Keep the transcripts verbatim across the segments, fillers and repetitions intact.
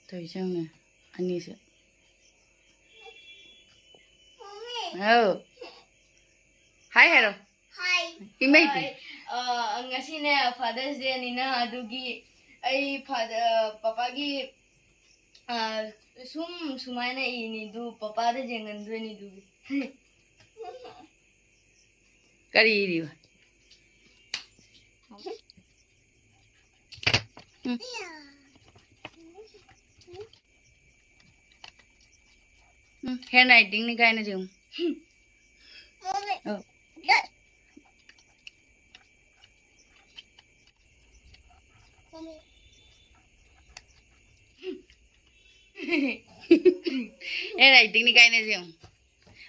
ꯇꯧꯏꯁꯦ ꯌꯦꯡꯉꯨꯅꯦ, ꯑꯅꯤꯁꯦ꯫ ꯑꯧ꯫ ꯍꯥꯏ ꯍꯥꯏꯔꯣ꯫ ꯍꯥꯏ꯫ ꯏꯃꯩ ꯄꯤ꯫ ꯍꯣꯏ, ꯑ, ꯉꯁꯤꯅꯦ Father's Day ꯅꯤꯅ, ꯑꯗꯨꯒꯤ ꯑꯩ ꯐꯥꯗ-, ꯄꯄꯥꯒꯤ, ꯑ, ꯁꯨꯝ ꯁꯨꯃꯥꯏꯅ ꯏꯅꯤ, ꯑꯗꯨ ꯄꯄꯥꯗ ꯌꯦꯡꯍꯟꯗꯣꯏꯅꯤ ꯑꯗꯨꯒꯤ꯫ ꯀꯔꯤ ꯏꯔꯤꯕ? ꯎꯝ꯫ ꯎꯝ, handwriting ꯅꯤ ꯀꯥꯏꯅ ꯌꯦꯡꯉꯨ꯫ ꯑꯣ꯫ Handwriting ꯅꯤ ꯀꯥꯏꯅ ꯌꯦꯡꯉꯨ꯫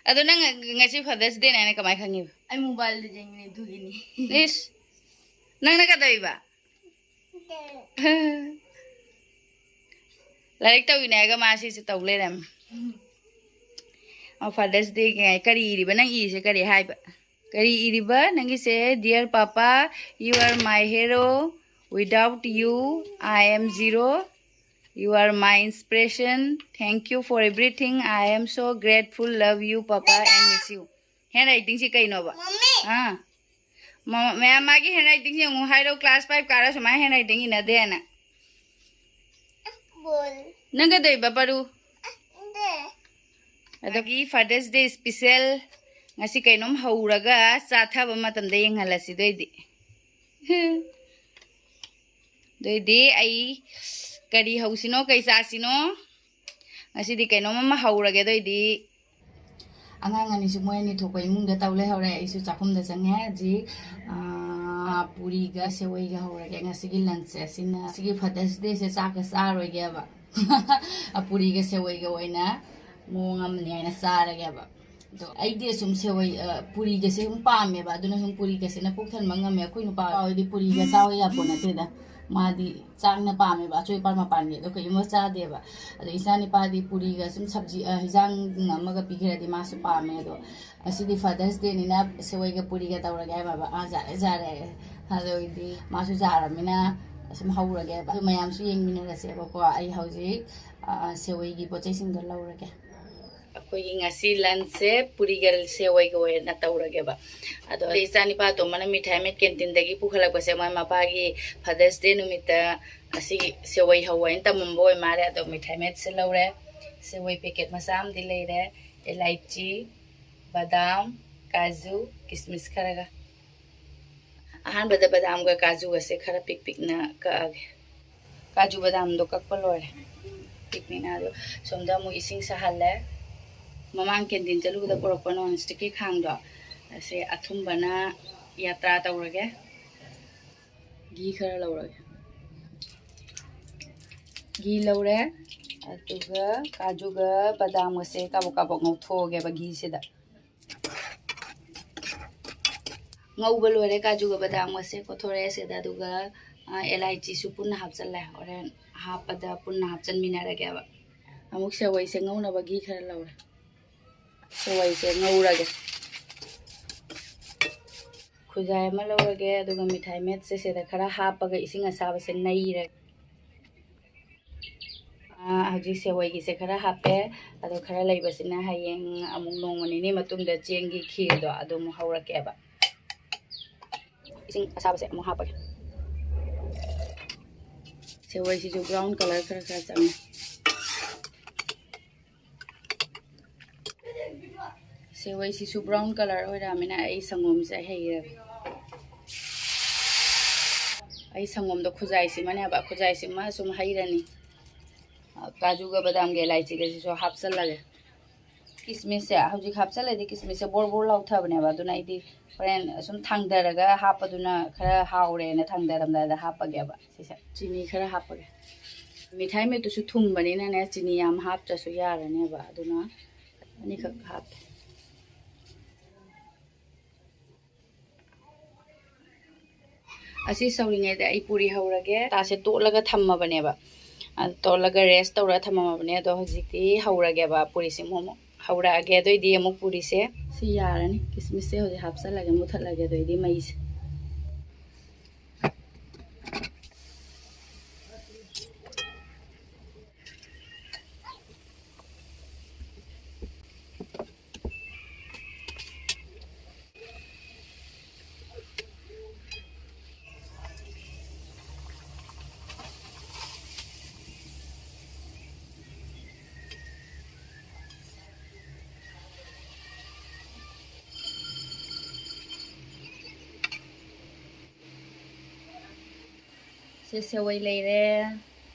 ꯑꯗꯣ ꯅꯪ ꯉꯁꯤ Father's Day ꯅꯦ ꯍꯥꯏꯅ ꯀꯃꯥꯏ ꯈꯪꯉꯤꯕ? ꯑꯩ mobile ꯗ ꯌꯦꯡꯉꯤꯅꯦ ꯑꯗꯨꯒꯤꯅꯤ꯫ ꯏꯁ! ꯅꯪꯅ ꯀꯩꯗꯧꯔꯤꯕ? ꯂꯥꯏꯔꯤꯛ ꯇꯧꯔꯤꯅꯦ ꯍꯥꯏꯔꯒ ꯃꯥ ꯁꯤꯁꯦ ꯇꯧ ꯂꯩꯔꯝꯃꯦ꯫ ꯑꯣ, Father's Day ꯀꯥꯏ-, ꯀꯔꯤ ꯏꯔꯤꯕ? ꯅꯪ ꯏꯔꯤꯁꯦ ꯀꯔꯤ ꯍꯥꯏꯕ? ꯀꯔꯤ ꯏꯔꯤꯕ ꯅꯪꯒꯤꯁꯦ? "Dear Papa, you are my hero. Without you, I am zero. You are my inspiration. Thank you for everything. I am so grateful. Love you, Papa, and miss you." Handwriting ꯁꯤ ꯀꯩꯅꯣꯕ? ꯃꯝꯃꯤ꯫ ꯑꯥ꯫ ꯃ-, ꯃꯌꯥꯝ ꯃꯥꯒꯤ handwriting ꯁꯤ ꯌꯦꯡꯉꯨ ꯍꯥꯏꯔꯣ, class five car ꯁꯨꯃꯥꯏꯅ handwriting ꯏꯅꯗꯦꯅ꯫ ꯕꯣꯜ꯫ ꯅꯪ ꯀꯩꯗꯧꯔꯤꯕ, ꯄꯔꯨ? ꯑꯗꯒꯤ Father's Day special ꯉꯁꯤ ꯀꯩꯅꯣꯝ ꯍꯧꯔꯒ ꯆꯥꯊꯕ ꯃꯇꯝꯗ ꯌꯦꯡꯍꯜꯂꯁꯤ ꯑꯗꯨꯑꯣꯏꯗꯤ꯫ ꯑꯗꯨꯑꯣꯏꯗꯤ ꯑꯩ ꯀꯔꯤ ꯍꯧꯁꯤꯅꯣ, ꯀꯩ ꯆꯥꯁꯤꯅꯣ? ꯉꯁꯤꯗꯤ ꯀꯩꯅꯣꯝ ꯑꯃ ꯍꯧꯔꯒꯦ ꯑꯗꯨꯑꯣꯏꯗꯤ꯫ ꯑꯉꯥꯡ ꯑꯅꯤꯁꯨ ꯃꯣꯏ ꯑꯅꯤ ꯊꯣꯛꯄ ꯏꯃꯨꯡꯗ ꯇꯧ ꯂꯩꯍꯧꯔꯦ꯫ ꯑꯩꯁꯨ ꯆꯥꯛꯈꯨꯝꯗ ꯆꯪꯉꯦ ꯍꯧꯖꯤꯛ꯫ ꯑꯥ, ꯄꯨꯔꯤꯒ ꯁꯦꯋꯩꯒ ꯍꯧꯔꯒꯦ ꯉꯁꯤꯒꯤ lunch ꯁꯦ꯫ ꯁꯤꯅ ꯉꯁꯤꯒꯤ Father's Day ꯁꯦ ꯆꯥꯛꯀ ꯆꯥꯔꯣꯏꯒꯦꯕ꯫ ꯄꯨꯔꯤꯒ ꯁꯦꯋꯩꯒ ꯑꯣꯏꯅ ꯃꯑꯣꯡ ꯑꯃꯅꯤ ꯍꯥꯏꯅ ꯆꯥꯔꯒꯦꯕ꯫ ꯑꯗꯣ ꯑꯩꯗꯤ ꯑꯁꯨꯝ ꯁꯦꯋꯩ, ꯑ, ꯄꯨꯔꯤꯒꯁꯦ ꯑꯗꯨꯝ ꯄꯥꯝꯃꯦꯕ꯫ ꯑꯗꯨꯅ ꯁꯨꯝ ꯄꯨꯔꯤꯒꯁꯦꯅ ꯄꯨꯛ ꯊꯟꯕ ꯉꯝꯃꯦ꯫ ꯑꯩꯈꯣꯏ ꯅꯨꯄꯥ ꯍꯣꯏꯗꯤ ꯄꯨꯔꯤꯒ ꯆꯥꯎ ꯌꯥꯄꯣꯠ ꯅꯠꯇꯦꯗ꯫ ꯃꯥꯗꯤ ꯆꯥꯛꯅ ꯄꯥꯝꯃꯦꯕ, ꯑꯆꯣꯏ ꯑꯄꯥ ꯃꯄꯥꯟꯒꯤ ꯑꯗꯣ ꯀꯩꯒꯨꯝꯕ ꯆꯥꯗꯦꯕ꯫ ꯑꯗꯣ ꯏꯆꯥ ꯅꯤꯄꯥꯗꯤ ꯄꯨꯔꯤꯒ ꯁꯨꯝ ꯁꯕꯖꯤ, ꯑ, ꯍꯤꯟꯖꯥꯡ ꯑꯃꯒ ꯄꯤꯈ꯭ꯔꯗꯤ ꯃꯥꯁꯨ ꯄꯥꯝꯃꯦ꯫ ꯑꯗꯣ ꯉꯁꯤꯗꯤ Father's Day ꯅꯤꯅ ꯁꯦꯋꯩꯒ ꯄꯨꯔꯤꯒ ꯇꯧꯔꯒꯦ ꯍꯥꯏꯕ꯫ ꯑꯥ, ꯌꯥꯔꯦ, ꯌꯥꯔꯦ꯫ ꯑꯗꯨꯒꯤꯗꯤ ꯃꯥꯁꯨ ꯌꯥꯔꯃꯤꯅ, ꯑꯁꯨꯝ ꯍꯧꯔꯒꯦꯕ꯫ ꯑꯗꯨ ꯃꯌꯥꯝꯁꯨ ꯌꯦꯡꯃꯤꯟꯅꯔꯁꯦꯕꯀꯣ꯫ ꯑꯩ ꯍꯧꯖꯤꯛ, ꯑ, ꯁꯦꯋꯩꯒꯤ ꯄꯣꯠ ꯆꯩꯁꯤꯡꯗꯣ ꯂꯧꯔꯒꯦ꯫ ꯑꯩꯈꯣꯏꯒꯤ ꯉꯁꯤ lunchꯁꯦ ꯄꯨꯔꯤꯒ ꯁꯦꯋꯩꯒ ꯑꯣꯏꯅ ꯇꯧꯔꯒꯦꯕ꯫ ꯑꯗꯣ ꯑꯩ ꯏꯆꯥꯅꯤꯄꯥ ꯑꯇꯣꯝꯕꯅ ꯃꯤꯊꯥꯏ ꯃꯦꯠ canteen ꯗꯒꯤ ꯄꯨꯈꯠꯂꯛꯄꯁꯦ, ꯃꯣꯏ ꯃꯄꯥꯒꯤ Father's Day ꯅꯨꯃꯤꯠꯇ ꯑꯁꯤ ꯁꯦꯋꯩ ꯍꯧ ꯍꯥꯏꯅ ꯇꯝꯃꯝꯕ ꯑꯣꯏ ꯃꯥꯜꯂꯦ꯫ ꯑꯗꯣ ꯃꯤꯊꯥꯏ ꯃꯦꯠꯁꯦ ꯂꯧꯔꯦ, ꯁꯦꯋꯩ packet ꯃꯆꯥ ꯑꯃꯗꯤ ꯂꯩꯔꯦ, ꯏꯂꯥꯏꯆꯤ, ꯕꯗꯥꯝ, ꯀꯥꯖꯨ, ꯀꯤꯁꯃꯤꯁ ꯈꯔꯒ꯫ ꯑꯍꯥꯟꯕꯗ ꯕꯗꯥꯝꯒ ꯀꯥꯖꯨꯒꯁꯦ ꯈꯔ ꯄꯤꯛ ꯄꯤꯛꯅ ꯀꯛꯑꯒꯦ꯫ ꯀꯥꯖꯨ ꯕꯗꯥꯝꯗꯣ ꯀꯛꯄ ꯂꯣꯏꯔꯦ꯫ ꯄꯤꯛ ꯄꯤꯛꯅ꯫ ꯑꯗꯣ ꯁꯣꯝꯗ ꯑꯃꯨꯛ ꯏꯁꯤꯡ ꯁꯥꯍꯜꯂꯦ꯫ ꯃꯃꯥꯡ canteen ꯆꯠꯂꯨꯕꯗ ꯄꯨꯔꯛꯄ non stickꯀꯤ ꯈꯥꯡꯗꯣ, ꯑꯁꯦ ꯑꯊꯨꯝꯕꯅ ꯌꯥꯇ꯭ꯔꯥ ꯇꯧꯔꯒꯦ꯫ ꯘꯤ ꯈꯔ ꯂꯧꯔꯒꯦ꯫ ꯘꯤ ꯂꯧꯔꯦ꯫ ꯑꯗꯨꯒ ꯀꯥꯖꯨꯒ ꯕꯗꯥꯝꯒꯁꯦ ꯀꯥꯕꯛ ꯀꯥꯕꯛ ꯉꯧꯊꯣꯛꯑꯒꯦꯕ ꯘꯤꯁꯤꯗ꯫ ꯉꯧꯕ ꯂꯣꯏꯔꯦ ꯀꯥꯖꯨꯒ ꯕꯗꯥꯝꯒꯁꯦ, ꯀꯣꯊꯣꯔꯛꯑꯦ ꯁꯤꯗ꯫ ꯑꯗꯨꯒ, ꯑ, ꯏꯂꯥꯏꯆꯤꯁꯨ ꯄꯨꯟꯅ ꯍꯥꯞꯆꯜꯂꯦ꯫ ꯍꯣꯔꯦꯟ ꯍꯥꯞꯄꯗ ꯄꯨꯟꯅ ꯍꯥꯞꯆꯟꯃꯤꯟꯅꯔꯒꯦꯕ꯫ ꯑꯃꯨꯛ ꯁꯦꯋꯩꯁꯦ ꯉꯧꯅꯕ ꯘꯤ ꯈꯔ ꯂꯧꯔꯦ꯫ ꯁꯦꯋꯩꯁꯦ ꯉꯧꯔꯒꯦ꯫ ꯈꯨꯖꯥꯏ ꯑꯃ ꯂꯧꯔꯒꯦ, ꯑꯗꯨꯒ ꯃꯤꯊꯥꯏ ꯃꯦꯠꯁꯦ ꯁꯤꯗ ꯈꯔ ꯍꯥꯞꯄꯒ ꯏꯁꯤꯡ ꯑꯁꯥꯕꯁꯦ ꯅꯩꯔꯒꯦ꯫ ꯑꯥ, ꯍꯧꯖꯤꯛ ꯁꯦꯋꯩꯒꯤꯁꯦ ꯈꯔ ꯍꯥꯞꯄꯦ, ꯑꯗꯣ ꯈꯔ ꯂꯩꯕꯁꯤꯅ ꯍꯌꯦꯡ ꯑꯃꯨꯛ ꯅꯣꯡꯃ ꯅꯤꯅꯤ ꯃꯇꯨꯡꯗ ꯆꯦꯡꯒꯤ ꯈꯤꯔꯗꯣ ꯑꯗꯨ ꯑꯃꯨꯛ ꯍꯧꯔꯛꯀꯦꯕ꯫ ꯏꯁꯤꯡ ꯑꯁꯥꯕꯁꯦ ꯑꯃꯨꯛ ꯍꯥꯞꯄꯒꯦ꯫ ꯁꯦꯋꯩꯁꯤꯁꯨ brown colour ꯈꯔ ꯈꯔ ꯆꯪꯉꯦ꯫ ꯁꯦꯋꯩꯁꯤꯁꯨ brown colour ꯑꯣꯏꯔꯛꯑꯃꯤꯅ ꯑꯩ ꯁꯪꯒꯣꯝꯁꯦ ꯍꯩꯔꯒꯦ꯫ ꯑꯩ ꯁꯪꯒꯣꯝꯗꯣ ꯈꯨꯖꯥꯏꯁꯤꯃꯅꯦꯕ, ꯈꯨꯖꯥꯏꯁꯤꯃ ꯁꯨꯝ ꯍꯩꯔꯅꯤ꯫ ꯀꯥꯖꯨꯒ ꯕꯗꯥꯝꯒ ꯏꯂꯥꯏꯆꯤꯒꯁꯤꯁꯨ ꯍꯥꯞꯆꯜꯂꯒꯦ꯫ ꯀꯤꯁꯃꯤꯁꯁꯦ ꯍꯧꯖꯤꯛ ꯍꯥꯞꯆꯜꯂꯗꯤ ꯀꯤꯁꯃꯤꯁꯁꯦ ꯕꯣꯔ ꯕꯣꯔ ꯂꯥꯎꯊꯕꯅꯦꯕ, ꯑꯗꯨꯅ ꯑꯩꯗꯤ ꯍꯣꯔꯦꯟ ꯁꯨꯝ ꯊꯥꯡꯗꯔꯒ ꯍꯥꯞꯄꯗꯨꯅ ꯈꯔ ꯍꯥꯎꯔꯦꯅ ꯊꯥꯡꯗꯔꯝꯗꯥꯏꯗ ꯍꯥꯞꯄꯒꯦꯕ꯫ ꯁꯤꯁꯦ ꯆꯤꯅꯤ ꯈꯔ ꯍꯥꯞꯄꯒꯦ꯫ ꯃꯤꯊꯥꯏ ꯃꯦꯠꯇꯨꯁꯨ ꯊꯨꯝꯕꯅꯤꯅꯅꯦ, ꯆꯤꯅꯤ ꯌꯥꯝ ꯍꯥꯞꯇ꯭ꯔꯁꯨ ꯌꯥꯔꯅꯦꯕ, ꯑꯗꯨꯅ ꯑꯅꯤꯈꯛ ꯍꯥꯞꯄꯦ꯫ ꯑꯁꯤ ꯁꯧꯔꯤꯉꯩꯗ ꯑꯩ ꯄꯨꯔꯤ ꯍꯧꯔꯒꯦ꯫ ꯇꯥꯁꯦ ꯇꯣꯠꯂꯒ ꯊꯝꯃꯕꯅꯦꯕ꯫ ꯑ, ꯇꯣꯠꯂꯒ rest ꯇꯧꯔ ꯊꯝꯃꯝꯃꯕꯅꯦ꯫ ꯑꯗꯣ ꯍꯧꯖꯤꯛꯇꯤ ꯍꯧꯔꯒꯦꯕ꯫ ꯄꯨꯔꯤꯁꯦ ꯑꯃꯨꯛ, ꯑꯃꯨꯛ ꯍꯧꯔꯛꯑꯒꯦ꯫ ꯑꯗꯨꯑꯣꯏꯗꯤ ꯑꯃꯨꯛ ꯄꯨꯔꯤꯁꯦ ꯁꯤ ꯌꯥꯔꯅꯤ꯫ ꯀꯤꯁꯃꯤꯁꯁꯦ ꯍꯧꯖꯤꯛ ꯍꯥꯞꯆꯜꯂꯒꯦ, ꯃꯨꯊꯠꯂꯒꯦ꯫ ꯑꯗꯨꯑꯣꯏꯗꯤ ꯃꯩꯁꯦ꯫ ꯁꯦꯋꯩ ꯂꯩꯔꯦ,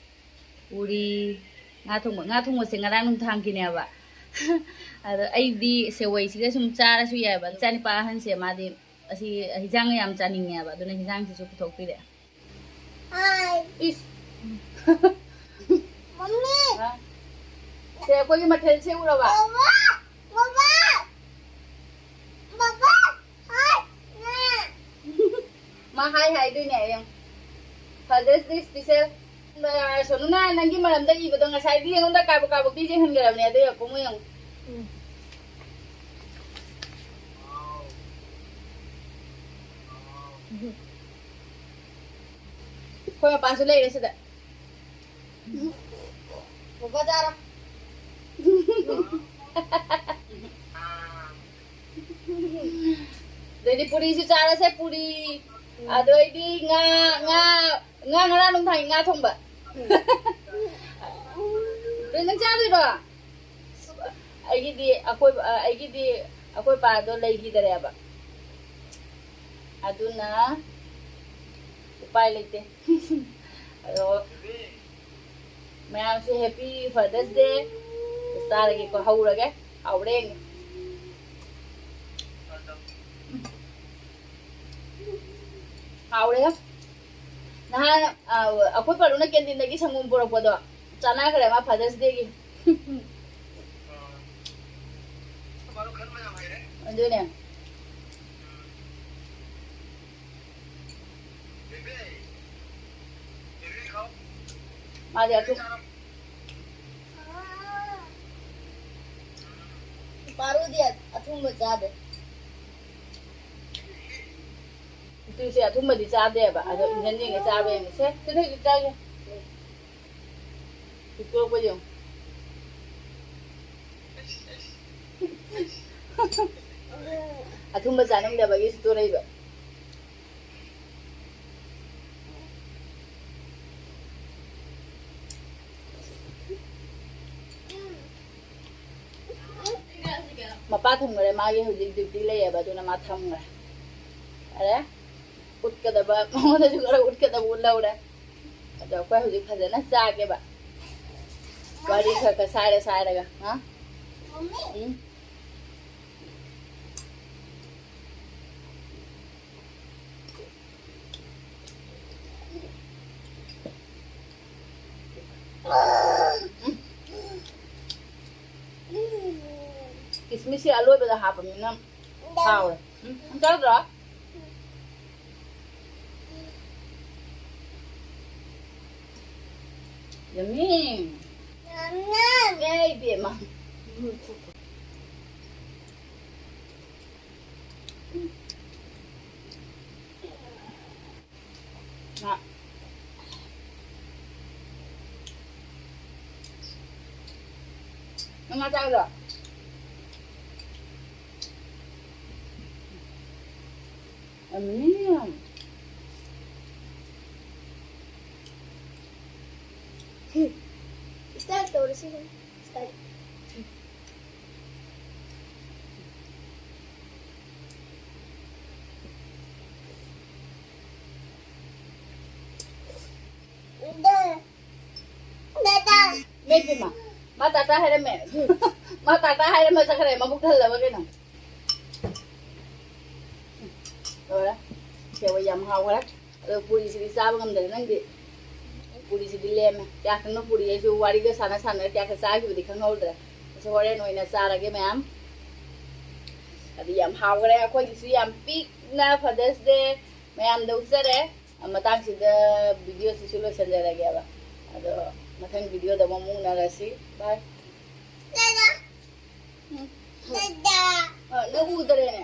ꯄꯨꯔꯤ, ꯉꯥ ꯊꯣꯡꯕ꯫ ꯉꯥ ꯊꯣꯡꯕꯁꯦ ꯉꯔꯥꯡ ꯅꯨꯡꯗꯥꯡꯒꯤꯅꯦꯕ꯫ ꯑꯗꯣ ꯑꯩꯗꯤ ꯁꯦꯋꯩꯁꯤꯒ ꯁꯨꯝ ꯆꯥꯔꯁꯨ ꯌꯥꯏꯕ꯫ ꯏꯆꯥꯅꯤꯄꯥ ꯑꯍꯟꯁꯦ ꯃꯥꯗꯤ ꯑꯁꯤ ꯍꯤꯟꯖꯥꯡ ꯌꯥꯝ ꯆꯥꯅꯤꯡꯉꯦꯕ, ꯑꯗꯨꯅ ꯍꯤꯟꯖꯥꯡꯁꯤꯁꯨ ꯄꯨꯊꯣꯛꯄꯤꯔꯦ꯫ ꯏꯁ꯫ ꯃꯝꯃꯤ꯫ ꯍꯥ? ꯁꯦ, ꯑꯩꯈꯣꯏꯒꯤ ꯃꯊꯦꯜꯁꯦ ꯎꯔꯕ? ꯕꯕꯥ! ꯕꯕꯥ! ꯕꯕꯥ! ꯍꯥꯏ! ꯃꯥ ꯍꯥꯏ ꯍꯥꯏꯗꯣꯏꯅꯦ ꯍꯌꯦꯡ꯫ Father's Day special꯫ ꯁꯣꯅꯨꯅ ꯅꯪꯒꯤ ꯃꯔꯝꯗ ꯏꯕꯗꯣ ꯉꯁꯥꯏꯗꯤ ꯑꯩꯉꯣꯟꯗ ꯀꯥꯕꯛ ꯀꯥꯕꯛꯇꯤ ꯌꯦꯡꯍꯟꯈ꯭ꯔꯕꯅꯦ, ꯑꯗꯨ ꯌꯦꯡꯉꯣ, ꯌꯦꯡꯉꯣ꯫ ꯎꯝ꯫ ꯑꯩꯈꯣꯏ ꯃꯄꯥꯁꯨ ꯂꯩꯔꯦ ꯁꯤꯗ꯫ ꯕꯕꯥ ꯆꯥꯔꯣ꯫ ꯑꯗꯩꯗꯤ ꯄꯨꯔꯤꯁꯨ ꯆꯥꯔꯁꯦ, ꯄꯨꯔꯤ꯫ ꯑꯗꯩꯗꯤ ꯉꯥ, ꯉꯥ, ꯉꯥ ꯉꯔꯥꯡ ꯅꯨꯡꯗꯥꯡꯒꯤ ꯉꯥ ꯊꯣꯡꯕ꯫ ꯀꯩ ꯅꯪ ꯆꯥꯗꯣꯏꯔꯣ? ꯑꯩꯒꯤꯗꯤ ꯑꯩꯈꯣꯏ, ꯑꯩꯒꯤꯗꯤ ꯑꯩꯈꯣꯏ ꯄꯥꯗꯣ ꯂꯩꯈꯤꯗꯔꯦꯕ, ꯑꯗꯨꯅ ꯎꯄꯥꯏ ꯂꯩꯇꯦ꯫ ꯑꯗꯣ ꯃꯌꯥꯝꯁꯨ Happy Father's Day꯫ ꯆꯥꯔꯒꯦꯀꯣ, ꯍꯧꯔꯒꯦ꯫ ꯍꯥꯎꯔꯦ꯫ ꯍꯥꯎꯔꯦ꯫ ꯅꯍꯥꯟ, ꯑ, ꯑꯩꯈꯣꯏ ꯄꯥꯔꯨꯅ canteen ꯗꯒꯤ ꯁꯪꯒꯣꯝ ꯄꯨꯔꯛꯄꯗꯣ ꯆꯥꯟꯅꯈ꯭ꯔꯦ ꯃꯥ Father's Day ꯒꯤ꯫ ꯑꯗꯨꯅꯦ꯫ ꯃꯥꯗꯤ ꯑꯊꯨꯝ-, ꯄꯥꯔꯨꯗꯤ ꯑꯊꯨꯝꯕ ꯆꯥꯗꯦ꯫ ꯏꯇꯨꯁꯦ ꯑꯊꯨꯝꯕꯗꯤ ꯆꯥꯗꯦꯕ, ꯑꯗꯣ ꯏꯟꯖꯟ ꯌꯦꯡꯉꯦ ꯆꯥꯕ ꯌꯦꯡꯉꯦ꯫ ꯁꯦ, ꯁꯤꯗ ꯍꯧꯖꯤꯛ ꯆꯥꯒꯦ꯫ ꯁꯤ ꯇꯣꯛꯄ ꯌꯦꯡꯉꯨ꯫ ꯑꯊꯨꯝꯕ ꯆꯥꯅꯤꯡꯗꯕꯒꯤ ꯁꯤ ꯇꯣꯔꯛꯏꯕ꯫ ꯃꯄꯥ ꯊꯝꯈ꯭ꯔꯦ, ꯃꯥꯒꯤ ꯍꯧꯖꯤꯛ duty ꯂꯩꯌꯦꯕ, ꯑꯗꯨꯅ ꯃꯥ ꯊꯝꯈ꯭ꯔꯦ꯫ ꯐꯔꯦ, ꯎꯠꯀꯗꯕ, ꯃꯉꯣꯟꯗꯁꯨ ꯈꯔ ꯎꯠꯀꯗꯕ ꯎꯠꯍꯧꯔꯦ꯫ ꯑꯩꯈꯣꯏ ꯍꯧꯖꯤꯛ ꯐꯖꯅ ꯆꯥꯒꯦꯕ꯫ ꯋꯥꯔꯤ ꯈꯔ ꯈꯔ ꯁꯥꯏꯔ ꯁꯥꯏꯔꯒ꯫ ꯍꯥ? ꯎꯝ꯫ ꯀꯤꯁꯃꯤꯁꯁꯦ ꯑꯂꯣꯏꯕꯗ ꯍꯥꯞꯄꯅꯤꯅ ꯍꯥꯎꯋꯦ꯫ ꯎꯝ, ꯆꯥꯗ꯭ꯔꯣ? Yummy. ꯌꯥꯝ ꯌꯥꯝ꯫ ꯑꯦ, ꯏꯕꯦꯝꯃ꯫ ꯉꯥ꯫ ꯅꯪ ꯉꯥ ꯆꯥꯒꯗ꯭ꯔꯣ? ꯌꯥꯝ ꯌꯥꯝ꯫ Start ꯇꯧꯔꯁꯤ꯫ Start꯫ ꯏꯃꯥꯏ ꯄꯦꯝꯃ, ꯃꯥ ꯇꯥꯇꯥ ꯍꯥꯏꯔꯝꯃꯦ꯫ ꯃꯥ ꯇꯥꯇꯥ ꯍꯥꯏꯔꯝꯃ ꯆꯠꯈ꯭ꯔꯦ, ꯃꯕꯨꯛ ꯊꯜꯂꯕ ꯀꯩꯅꯣ꯫ ꯂꯣꯏꯔꯦ꯫ ꯁꯦꯋꯩ ꯌꯥꯝ ꯍꯥꯎꯈ꯭ꯔꯦ꯫ ꯑꯗꯣ ꯄꯨꯔꯤꯁꯤꯗꯤ ꯆꯥꯕ ꯉꯝꯗ꯭ꯔꯦ ꯅꯪꯗꯤ꯫ ꯄꯨꯔꯤꯁꯤꯗꯤ ꯂꯦꯝꯃꯦ꯫ ꯀꯌꯥ ꯈꯪꯅꯣ ꯄꯨꯔꯤ ꯑꯩꯁꯨ ꯋꯥꯔꯤꯒ ꯁꯥꯟꯅ ꯁꯥꯟꯅꯔ ꯀꯌꯥ ꯈꯛ ꯆꯥꯈꯤꯕꯗꯤ ꯈꯪꯍꯧꯗ꯭ꯔꯦ꯫ ꯑꯗꯣ ꯍꯣꯔꯦꯟ ꯑꯣꯏꯅ ꯆꯥꯔꯒꯦ ꯃꯌꯥꯝ꯫ ꯑꯗꯨ ꯌꯥꯝ ꯍꯥꯎꯈ꯭ꯔꯦ꯫ ꯑꯩꯈꯣꯏꯒꯤꯁꯨ ꯌꯥꯝ ꯄꯤꯛꯅ Father's Day ꯃꯌꯥꯝꯗ ꯎꯠꯆꯔꯦ꯫ ꯃꯇꯥꯡꯁꯤꯗ videoꯁꯤꯁꯨ ꯂꯣꯏꯁꯤꯟꯖꯔꯒꯦꯕ꯫ ꯑꯗꯣ ꯃꯊꯪ videoꯗ ꯑꯃꯨꯛ ꯎꯅꯔꯁꯤ꯫ Bye꯫ ꯎꯝ꯫ ꯑ, ꯅꯪ ꯎꯗꯔꯦꯅꯦ꯫